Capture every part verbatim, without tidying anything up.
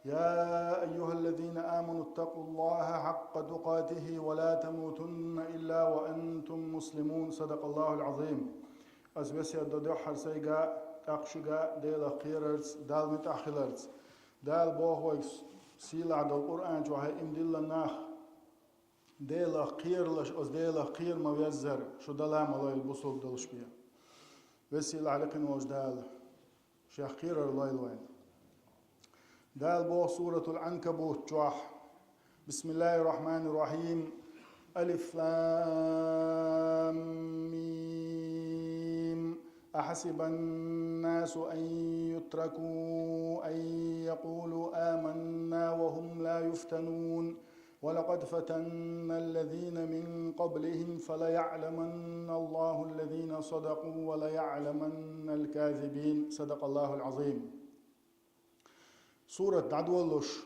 يا أيها الذين آمنوا اتقوا الله حق تقاته ولا تموتن إلا وأنتم مسلمون. صدق الله العظيم. Аз весет до дуьххьара сайга, тӀаккха шуьга Делах кхерарца, Далла муьтӀахь хиларца. Дала боху вайга сийлахь долу Къуръан чохь, хӀай иман диллина нах, Делах кхералаш, оцу Делах кхера ма-веззара, шу дала ма-лойла бусулба долуш бен. Веза-сийлахь, лакхара волчу Дала шех кхерар лойла вайна. Дала боху Суратул Анкабут чохь: بسم الله الرحمن الرحيم. الم. أحسب الناس أن يتركوا أن يقولوا آمنا وهم لا يفتنون. ولقد فتنا الذين من قبلهم فليعلمن الله الذين صدقوا وليعلمن الكاذبين. صدق الله العظيم. Сурат дӀадолалуш,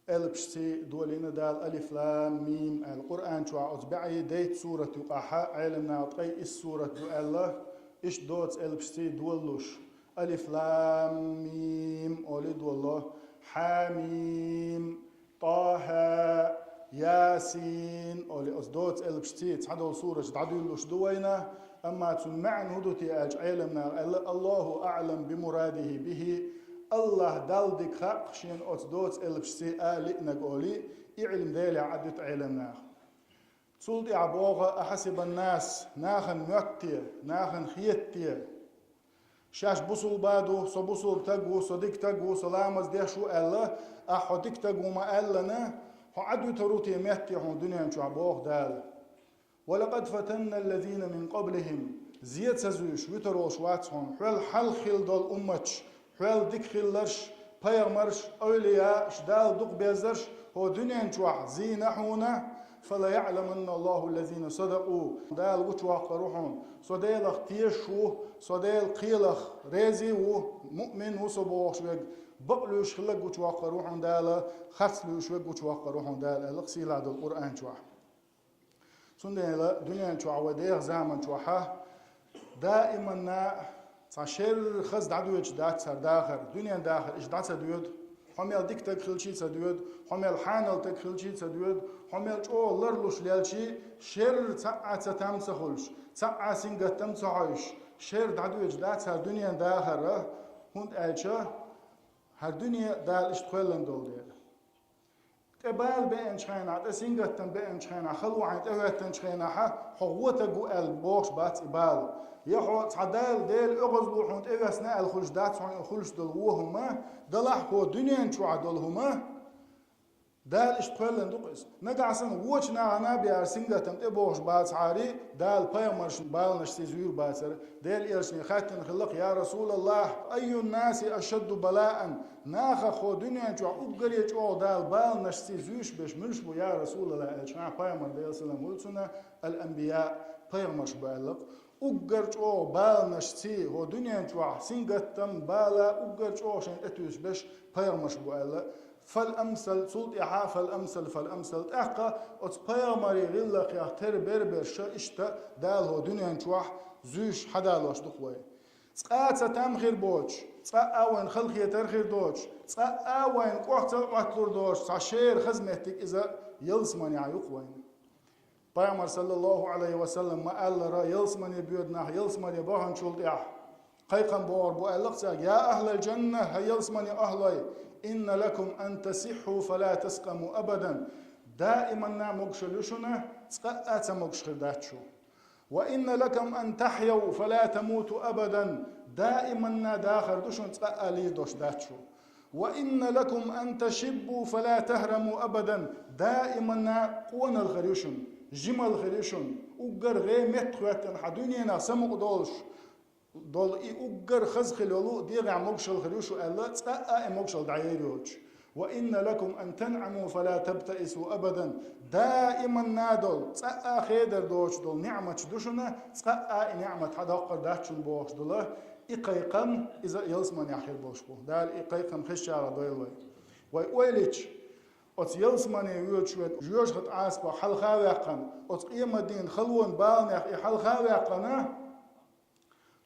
элпашций долийна Дала: الم аьлла. Къуръан чохь оцу бӀе дейтта сурат юкъахь Ӏеламнаха ткъе исс сурат ду аьлла, иштта доцу элпашций долалуш. الم олий долало. حم. طه. يس олий оцу доцу элпашций цхьадолу сураташ дӀадуьйлалуш ду вайна, амма цуьнан маьӀна хӀун ду те аьлча, Ӏеламнаха аьлла: الله أعلم بمراده به. АллахӀ Далла дика хаьа шена оцу доцу элпашций а лиънарг олий, и Ӏилма Делехь а дуьту Ӏеламнаха. Цул тӀаьхьа боху: أحسب الناس, нахана моьтту те, нахана хета те, шаьш бусулба ду, со бусулба стаг ву, со дика стаг ву, со ламаз деш ву аьлла, ахь хьо дика стаг ву ма-аьллана, хьо Ӏадуьтур ву те моьтту те хьуна дуьнен чохь, боху Дала. ولقد فتنا الذين من قبلهم, зе ца зуьйш вуьтур волуш вац хьуна хьол хьалха хилла долу умматаш, хьол дика хилларш, пайхамарш, эвлияаш, Дала дукха беззарш хӀокху дуьнен чохь зийна хьуна. فليعلمن الله الذين صدقوا. Дала гучувоккхур ву хьуна, со Делах тешаш ву, со Делан кхелах реза ву, муъмин ву со бохуш верг, бакълуьйш хилларг гучувоккхур ву хьуна Дала, харц луьйш верг гучувоккхур ву хьуна Дала, аьлла сийлахь долу Къуръан чохь. Цундела дуьнен чохь вай деха заман чохьа даиманна цхьа шерра хаза дӀадоьдуш дац хӀара дахар, дуьнен дахар иштта дӀа ца доьду, хьо мел дика стаг хилчий ца доьду, хьо мел хьанал стаг хилчий ца доьду, хьо мел чӀогӀа ларлуш лелчий, шерра цхьа а цатам ца хуьлуш, цхьа а сингаттам ца хьоьжуш, шерра дӀадоьдуш дац хӀара дуьнен дахар, хӀунда аьлча хӀара дуьне Дала иштта кхоьллина долу дела. ТӀе бала беанчу хенахь, тӀе сингаттам беанчу хенахь, хало хьайна тӀехӀоьттинчу хенахь, хьо вон стаг ву аьлла бохуш бац и бала. Я хьо цхьа Дала, Делан оьгӀазло хьуна тӀевеана аьлла хуьлуш дац хьуна хуьлуш долу вон хӀума, делахь хӀокху дуьнен чохь долу хӀума, Дала иштта кхоьллина ду-кх иза. Нагахь санна вочу нахана а бен хӀара сингаттам тӀебохуш бацахьара, Дала пайхамаршна баланашций зуьйр бацара, Делан элчане хаьттина хилла-кх: يا رسول الله، أي الناس أشد بلاء؟ Нахах хӀокху дуьнен чохь уггаре чӀогӀа Дала баланашций зуьйш берш муьлш бу, я РасулаллахӀ, аьлча, хьан пайхамар, Делан салам хуьлда цунна, الأنبياء, пайхамарш бу аьлла-кх. Уггар чӀогӀа баланашций хӀокху дуьнен чохь сингаттам, бала уггар чӀогӀа шайна тӀетуьйсуш берш пайхамарш бу аьлла. فالأمثل, цул тӀаьхьа فالأمثل فالأمثل, тӀаккха оцу пайхамарийн гӀиллакхех тера бер-берш иштта Дала хӀокху дуьнен чохь зуьйш хьадалош ду-кх вай. Цкъа а цатам хир боцуш, цкъа а вайна халахетар хир доцуш, цкъа а вайна кӀохцал Ӏотталур доцуш цхьа шера хаза меттиг иза ялсаманехь ю-кх вайна. Пайхамар, саллаллахӀу Ӏалайхи ва саллам, ма-аллара, ялсамане боьду нах ялсамане баханчул тӀаьхьа кхайкхам бохур бу аьлла-кх цаьрга: يا أهل الجنة, хӀай ялсаманин ахӀлой, إن لكم أن تصحوا فلا تسقموا أبدا. Даиманна могушалла ю шуна, цкъа а ца могуш хир дац шу. وإن لكم أن تحيوا فلا تموتوا أبدا. Даиманна дахар ду шуна, цкъа а лийр долуш дац шу. وإن لكم أن تشبوا فلا تهرموا أبدا. Даиманна къоналхир ю шуна, жималхир ю шуна. Уггар гӀе меттахӀоьттина хьан дуьненах самукъа долуш долу и уггар хаза хила йолу дегӀехь могушалла хир ю шу аьлла, цкъа а и могушалла дӀаер йоцуш. وإن لكم أن تنعموا فلا تبتئسوا أبدا. Даиманна долу, цкъа а хедар доцуш долу ниӀматаш ду шуна, цкъа а и ниӀмат хьадоккхур дац шуна бохуш долу и кхайкхам, иза ялсаманехь хир болуш бу. Дала и кхайкхам хезачарах дойла вай. Вай ойла йича, оцу ялсамане воьдуш верг жоьжахатин Ӏазапах хьалха а ваьккхина, оцу къематдийнан халонан баланех и хьалха а ваьккхина,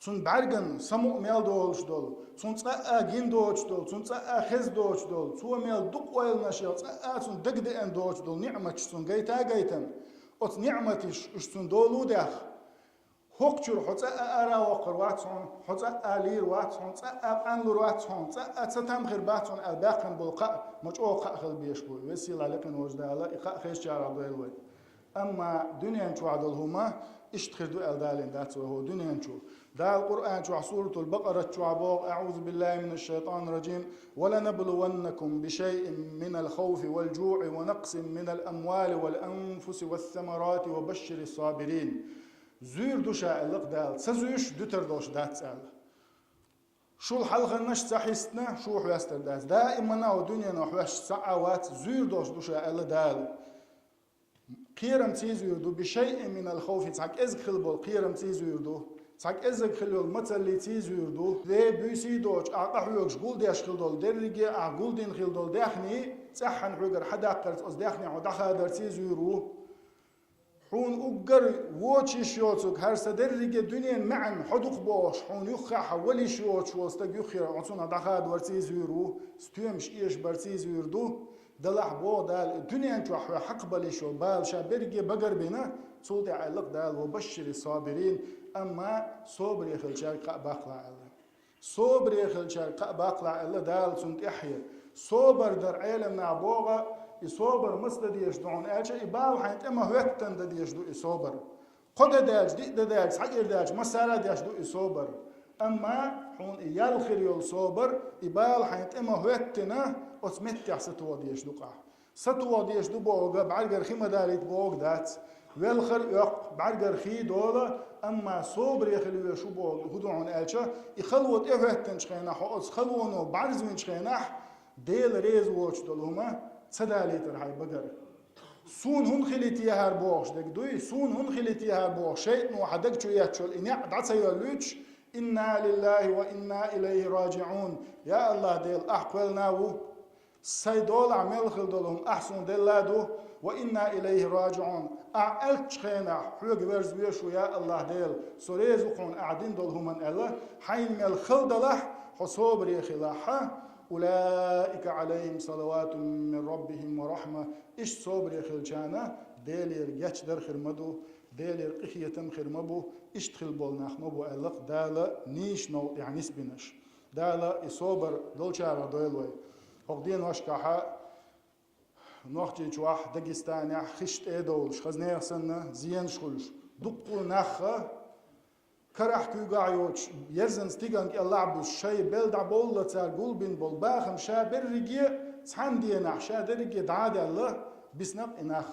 Цунна бӀаргана самукъа мел долуш долу, цунна цкъа а гина доцуш долу, цунна цкъа а хезна доцуш долу, цо мел дукха ойланаш йолу, цкъа а цунна дагадеана доцуш долу ниъматаш цунна гайта а гайтина, оцу ниъматаш уьш цунна долу а даьхна, хӀокху чуьра хьо цкъа а ара а воккхур вац хьуна, хьо цкъа а лийр вац хьуна, цкъа а къанлур вац хьуна, цкъа а цатам хир бац хьуна аьлла баьккхина болу кхаъ ма чӀогӀа кхаъ хила безаш бу. Веза-сийлахь, лекха волчу Дала и кхаъ хезачарах дойла вай. Амма дуьнен чохь долу хӀума иштта хир ду аьлла далийна дац вай хӀокху дуьнен чу. Дала Къуръан чохь, Суратул Бакъарат чохь боху: «أعوذ بالله من الشيطان الرجيم. ولنبلونكم بشيء من الخوف والجوع ونقص من الأموال والأنفس والثمرات وبشر الصابرين». Зуьйр ду ша аьлла-кх Дала, ца зуьйш дуьтур долуш дац аьлла. Шул хьалхарнаш ца хьистина, шу хьоьстур дац. Даимана хӀокху дуьнено хьоьстуш цхьа а вац, зуьйр долуш ду ша аьлла Дала. Кхерамца зуьйр ду, «بشيء من الخوف», цхьа кӀезиг хила болу кхерамца зуьйр ду. Цхьа кӀезиг хила йолу мацаллица зуьйр ду. Ве буьйсий доцуш, ахь къахьоьгуш гулдеш хила долу дерриге, ахь гулдина хила долу даьхний, цӀеххьана хьоьгара хьадаккхарца оцу даьхнех хьо дӀахадарца зуьйр ву. Хьуна уггар вочу йиш йоцург, хӀара сан дерриге дуьненан маьӀна хьо ду-кх бохуш, хьуна юххехь вала йиш йоцуш волу стаг юххера хьо цунах дӀахадорца зуьйр ву, стоьмаш эшабарца зуьйр ду. Делахь, боху Дала, и дуьнен чохь хьоьга хьакхабала йиш йолу бала ша берриге багарбина, цул тӀаьхьа аьлла-кх Дала: «وبشر الصابرين», амма собаре хиллачаьрга кхаъ баккхалахь аьлла. Собаре хиллачаьрга кхаъ баккхалахь аьлла Дала цунна тӀаьхье. Собар дар, Ӏеламнаха боху, и собар маца дан дезаш ду хьуна аьлча, и бала хьайна тӀе ма хӀоьттина дан дезаш ду и собар. Кхо де даьлча, диъ де даьлча, цхьа кӀира даьлча, массара а деш ду и собар. Амма хьуна и ял хир йолу собар, и бала хьайна тӀе ма хӀоьттина, оцу меттехь сатоха дезаш ду-кх ахь. Сатоха дезаш ду бохург бӀаьргара хи ма далийта бохург дац. Велхар а йоккху, бӀаьргара хи а долу, амма собаре хила везаш ву бохург хӀун ду хьуна аьлча, и хало тӀе хӀоьттинчу хенахь, хьо оцу халоно бӀарзвинчу хенахь, Дела реза воцуш долу хӀума ца далийтар хьайн багара. Суна хӀунда хили техьар бохуш дерг дуй, суна хӀунда хили техьар бохуш, шайтано хьан даг чу етташ йолу и неӀ дӀа ца йоьллуьйтуш, «إنا لله وإنا إليه راجعون». Я АллахӀ Дела, ахь кхоьллина ву. Сайн долахь мел хила долу хӀума ахь суна делла а ду, «وإنا إليه راجعون». Ахь аьллачу хенахь хьоьга верза везаш ву, я АллахӀ Дела, со реза ву хьуна ахь дина долу хӀуманна аьлла, хьайна мел хала далахь, хьо собаре хилахь, «أولئك عليهم صلوات من ربهم ورحمة». Иштта собаре хилчарна Делера гечдар хир ма ду, Делера къинхетам хир ма бу, иштта хила болу нах ма бу аьлла-кх Дала нийса новкъа тӀехь нисбинарш. Дала и собар долчарах дойла вай. ХӀокху деношкахь Нохчийчохь, Дагестанехь хиш тӀе а довлуш, хаза нехан санна зенаш хуьлуш, дуккха а нах карахь куьйгахь йоцуш, ерзан стиганга кӀелахь а буьсуш, шайн бел дӀабовлла цара гулбина болу бахам ша берриге а цхьана денахь, ша дерриге а дӀа а даьлла, бисна-кх и нах.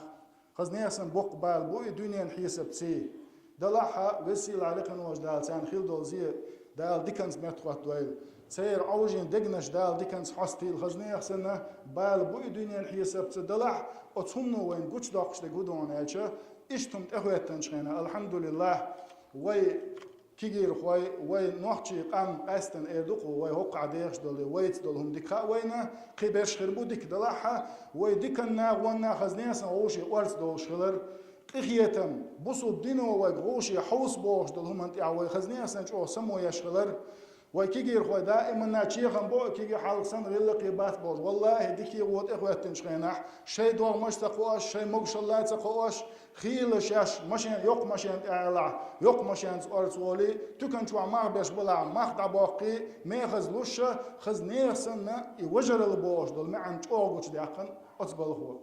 Хаза нехан санна боккха бала бу и дуьненан хьесапций. Делахь а, веза-сийлахь, лекха волчу Дала царна хила долу зе Дала диканца меттахӀоттадойла. Церан Ӏовжийн дегнаш Дала диканца хьостийла, хаза нехан санна бала бу и дуьненан хьесапца. Делахь а, оцу хӀумано вайна гучудоккхуш дерг хӀун ду хьуна аьлча, иштта хӀума тӀехӀоьттинчу хенахь, алхьамдулиллахӀ, вай кегийрхой, вай нохчийн къам, къаьсттина эр ду-кх вай, хӀокхахь дехаш долу, вайца долу хӀума дика хаьа вайна, кхин берш хир бу дика. Делахь а, вай диканна, вонна, хаза нехан санна вовшийн орца довлуш хилар, къинхетам, бусулба дино вайга вовшийн хьовса бохуш долу хӀуманна тӀехь вай хаза нехан санна чӀогӀа само еш хилар, вай кегийрхой даиманна чехам бо, кегий хьалха санна гӀиллакхе бац бохуш. ВаллахӀи, дикаго тӀехӀоьттинчу хенахь, шайн догӀмаш ца кхоош, шайн могушалла ца кхоош, хийла шаьш машен, йоккха машен тӀехь ялахь, йоккха машенца орца волий, туькан чохь мах беш балахь, мах дӀабоккхий, мехаза луш а, хаза нехан санна и важаралла бохуш долу маьӀна чӀогӀа гучудаьккхина оцу балхо.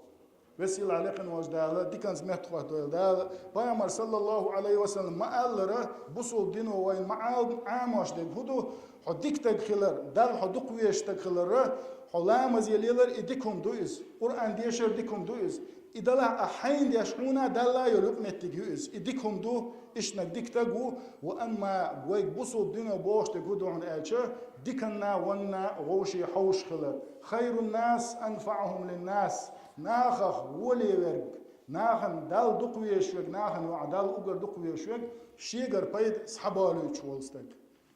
Веза-сийлахь, лекха волчу Дала диканца меттахӀоттадойла. Дала, Пайхамар, саллаллахӀу Ӏалайхи ва саллам, ма-аллара, бусулба дино вайна ма-, Ӏамош дерг хӀун ду, хьо дика стаг хилар, Далла хьо дукха везаш стаг хилар, хьо ламазе лелар, и дика хӀума ду иза. Къуръан дешар дика хӀума ду иза. И делахь а хьайна деш хьуна а Далла а йолу юкъаметтиг ю иза. И дика хӀума ду, иштанаг дика стаг ву, ва амма вайга бусулба дино бохуш дерг хӀун ду хьуна аьлча, диканна, вонна вовшийн хьовсуш хилар. «خير الناس أنفعهم للناس». Нахах гӀоле верг, нахана Далла дукха везаш верг, нахана юкъахь Далла уггар дукха везаш верг, шегара пайда схьаболуьйтуш волу стаг.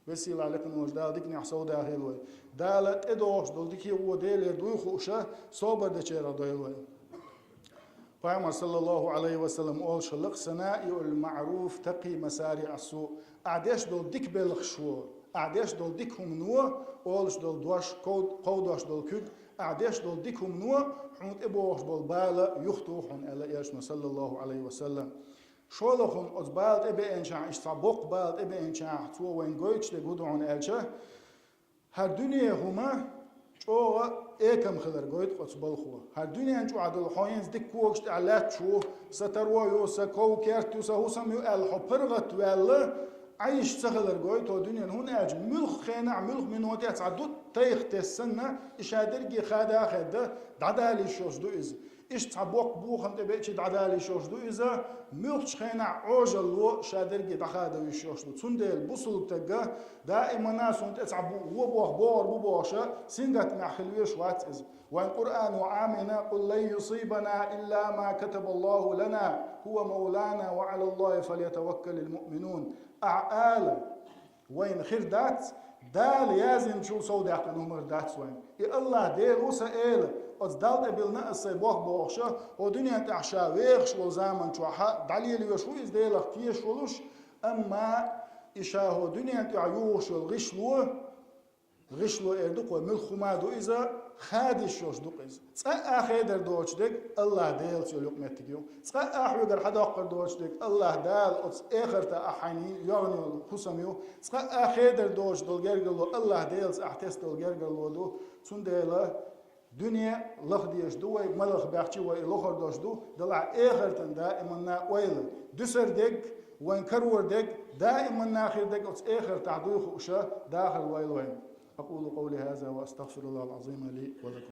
Веза-сийлахь, лекха волчу Дала диканехь совдахийла вай. Дала тӀедогӀуш долу дикаго Делера дуй хууш а, собар дечарах дойла вай. Пайхамар, саллаллаху алейхи ва саллам, олуш хилла: «Санаиул маъруф такъи масариъас суъ». Ахь деш долу дика белхаш ву, ахь деш долу дика хӀумано, олуш долу дош, ков-, кховдош долу куьг, ахь деш долу дика хӀумано хьуна тӀебогӀуш болу бала юхатуху хьуна, аьлла Элчано, саллаллаху алейхи ва саллам. ШолгӀа хӀума, оцу бала тӀебеанчохь, иштта цхьа боккха бала тӀебеанчохь, цо вайна гойтуш дерг хӀун ду хьуна аьлча, хӀара дуьне хӀума чӀогӀа экам хилар гойту оцу балхо. ХӀара дуьнен чохь долу хьо хӀинца дика когаш тӀехь лаьтташ ву, сан таро ю, сан ков-керт ю, сан хӀусам ю аьлла, хьо паргӀатваьлла, Ӏайш ца хилар гойту хӀара дуьнен. ХӀунда аьлча муьлхха хенахь, муьлхха минотехь цхьа дутт тайха тесна санна, и ша дерриге хада а хедда, дӀадала йиш йолуш ду иза. Иштта цхьа боккха бохам тӀебеача дӀадала йиш йолуш ду иза, муьлххачу хенахь Ӏожалло ша дерриге дӀахада йиш йолуш ду. Цундела бусулба стага даимана суна тӀе цхьа бу-, вон боху богӀур бу бохуша, сингаттамехь хила везаш вац иза. Вайн Къуръано Ӏамийна: «Къул лан юсийбана илла ма катабаллаху лана, хӀува мавлана ва Ӏалаллахи фалятаваккалил муъминун». Ахьа ала: «Вайна хир дац, Дала яздинчул совдаьккхина хӀума хир дац вайна. И АллахӀ Дела ву сан эла, оцу Далла тӀе биллина аса сайн боху бохуша, хӀокху дуьнен тӀехь ша вехаш волу заман чохь дӀалелавеш ву иза Делах тешаш волуш, амма и ша хӀокху дуьнен тӀехь юхуш йолу гӀишло, гӀишло эр ду-кх вай, муьлхха хӀума ду иза, хада йиш йолуш ду-кх иза. Цкъа а хедар доцуш дерг АллахӀ Делаца йолу юкъаметтиг ю. Цкъа а хьоьгара хьадоккхур доцуш дерг АллахӀ Дала оцу эхартахь ахь хьайна йогӀур йолу хӀусам ю. Цкъа а хедар доцуш долу гергарло АллахӀ Делаца ахь тесна долу гергарло ду. Цундела дуьне лаха дезаш ду вай, ма лаха баьхча вай и лохур долуш ду, делахь эхартан даиманна ойла. Дуьсур дерг, вайн карор дерг даиманна хир дерг оцу эхартахь дуй хууша, дахар лойла вайна. أقول قولي هذا وأستغفر الله العظيم لي ولكم.